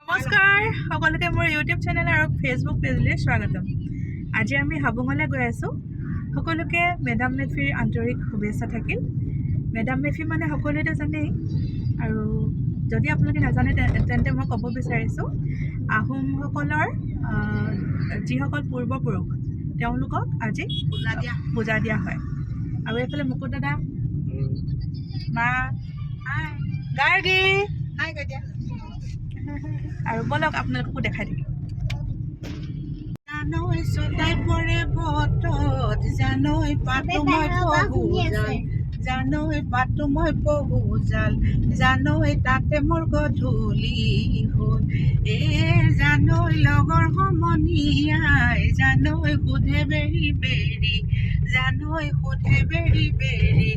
নমস্কাৰ সকলোকে, মোৰ ইউটিউব চেনেল আৰু ফেচবুক পেজলৈ স্বাগতম। আজি আমি হাবুঙলৈ গৈ আছোঁ। সকলোকে মেডাম মেফিৰ আন্তৰিক শুভেচ্ছা থাকিল। মেডাম মেফি মানে সকলোৱেতো জানেই আৰু যদি আপোনালোকে নাজানে, তেন্তে মই ক'ব বিচাৰিছোঁ, আহোমসকলৰ যিসকল পূৰ্বপুৰুষ, তেওঁলোকক আজি পূজা দিয়া হয়। আৰু এইফালে মুকুট দাদা, মা, গাৰ্গী আৰু ব'লক, আপোনালোককো দেখাই থাকিম। জানৈ চতাই পৰে বতত, জানৈ পাতো মই পহু জাল, জানৈ পাতো মই পহু জাল, জানৈ তাতে মোৰ গধূলি হ'ল। এ জানৈ লগৰ সমনীয়াই, জানৈ সোধে বেৰি বেৰি, জানৈ সোধে বেৰি বেৰি,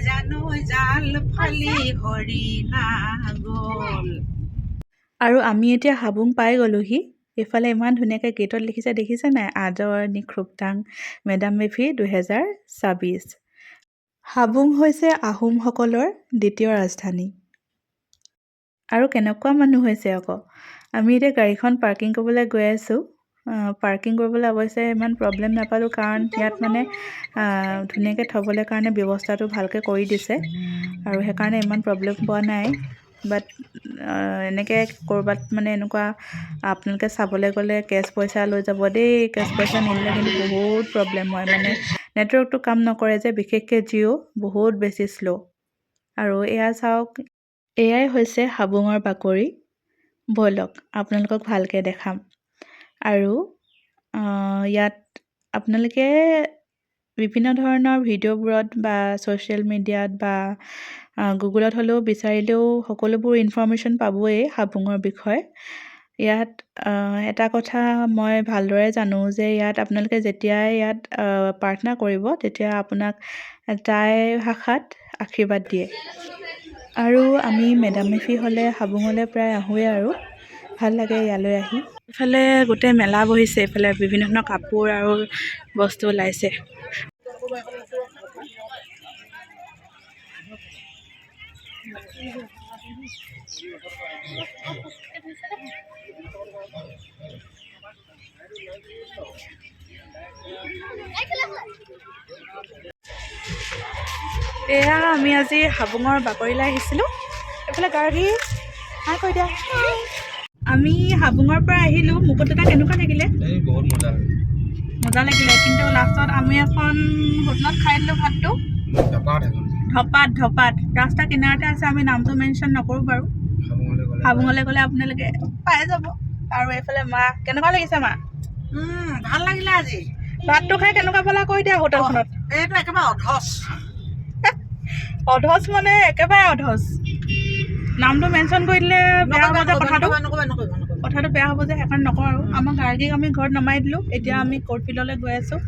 জানৈ জাল ফালি হৰিণা গ'ল। আৰু আমি এতিয়া হাবুং পাই গ'লোহি। এইফালে ইমান ধুনীয়াকৈ গেটত লিখিছে, দেখিছে নাই? আদৰণি খুবটাং মেডাম মেফি 2026। হাবুং হৈছে আহোমসকলৰ দ্বিতীয় ৰাজধানী। আৰু কেনেকুৱা মানুহ হৈছে আকৌ! আমি এতিয়া গাড়ীখন পাৰ্কিং কৰিবলৈ গৈ আছোঁ। পাৰ্কিং কৰিবলৈ অৱশ্যে ইমান প্ৰব্লেম নাপালোঁ, কাৰণ ইয়াত মানে ধুনীয়াকৈ থ'বলৈ কাৰণে ব্যৱস্থাটো ভালকৈ কৰি দিছে আৰু সেইকাৰণে ইমান প্ৰব্লেম পোৱা নাই। বাট এনেকৈ ক'ৰবাত মানে এনেকুৱা আপোনালোকে চাবলৈ গ'লে কেছ পইচা লৈ যাব দেই। কেছ পইচা নিনিলে কিন্তু বহুত প্ৰব্লেম হয়। মানে নেটৱৰ্কটো কাম নকৰে যে, বিশেষকৈ জিঅ' বহুত বেছি শ্ল'। আৰু এয়া চাওক, এয়াই হৈছে হাবুঙৰ বাকৰি। ব'লক, আপোনালোকক ভালকৈ দেখাম। আৰু ইয়াত আপোনালোকে বিভিন্ন ধৰণৰ ভিডিঅ'বোৰত বা ছ'চিয়েল মিডিয়াত বা গুগলত হ'লেও বিচাৰিলেও সকলোবোৰ ইনফৰ্মেশ্যন পাবই হাবুঙৰ বিষয়ে। ইয়াত এটা কথা মই ভালদৰে জানো যে ইয়াত আপোনালোকে যেতিয়াই ইয়াত প্ৰাৰ্থনা কৰিব, তেতিয়া আপোনাক টাই ভাষাত আশীৰ্বাদ দিয়ে। আৰু আমি মেডাম মেফি হ'লে হাবুঙলৈ প্ৰায় আহোঁৱেই আৰু ভাল লাগে ইয়ালৈ আহি। এইফালে গোটেই মেলা বহিছে। এইফালে বিভিন্ন ধৰণৰ কাপোৰ আৰু বস্তু ওলাইছে। এয়া আমি আজি হাবুঙৰ বাকৰিলৈ আহিছিলোঁ। এইফালে গাৰ্গী, হাই কৈ দিয়া। আমি হাবুঙৰ পৰা আহিলোঁ। মুকুট দাদা, কেনেকুৱা লাগিলে? এই বহুত মজা। মজা লাগিলে, কিন্তু লাষ্টত আমি এখন হোটেলত খাই দিলোঁ ভাতটো। ধপাত এখন। ধপাত, ধপাত। ৰাস্তা কিনাৰতে আছে। আমি নামটো মেনশ্যন নকৰোঁ বাৰু। হাবুঙলৈ গ'লে। হাবুঙলৈ গ'লে আপোনালোকে পাই যাব। আৰু এইফালে মা, কেনেকুৱা লাগিছে মা? ভাল লাগিলে আজি। ভাতটো খাই কেনেকুৱা পালা কৈ দিয়া হোটেলখনত। এইটো একেবাৰে অধচ। অধচ মানে একেবাৰে অধচ। নামটো মেনশ্যন কৰি দিলে বেয়া হ'ব যে কথাটো। নকবা, নকবা, নকবা। কথাটো বেয়া হ'ব যে, সেইকাৰণে নকওঁ। আৰু আমাৰ গাৰ্গীক আমি ঘৰত নমাই দিলোঁ। এতিয়া আমি কোৰ্ট ফিল্ডলৈ গৈ আছোঁ।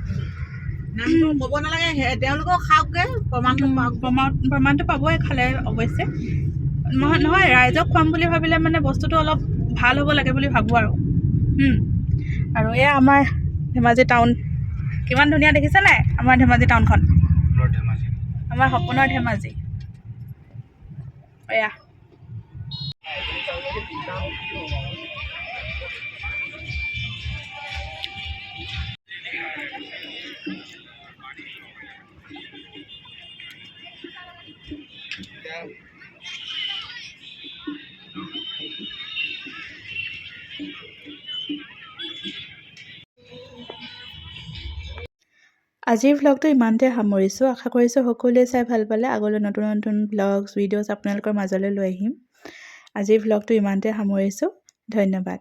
নামটো ক'ব নালাগে, তেওঁলোকেও খাওকগে, প্ৰমাণটো পাওক। প্ৰমাণটো পাবই খালে অৱশ্যে। নহয় নহয়, ৰাইজক খুৱাম বুলি ভাবিলে মানে বস্তুটো অলপ ভাল হ'ব লাগে বুলি ভাবোঁ আৰু। আৰু এয়া আমাৰ ধেমাজি টাউন। কিমান ধুনীয়া দেখিছে নাই আমাৰ ধেমাজি টাউনখন? সপোনৰ ধেমাজি। আমাৰ সপোনৰ ধেমাজি এয়া। আজিৰ ভ্লগটো ইমানতে সামৰিছোঁ। আশা কৰিছোঁ সকলোৱে চাই ভাল পালে। আগলৈ নতুন নতুন ভ্লগছ, ভিডিঅ'ছ আপোনালোকৰ মাজলৈ লৈ আহিম। আজিৰ ভ্লগটো ইমানতে সামৰিছোঁ। ধন্যবাদ।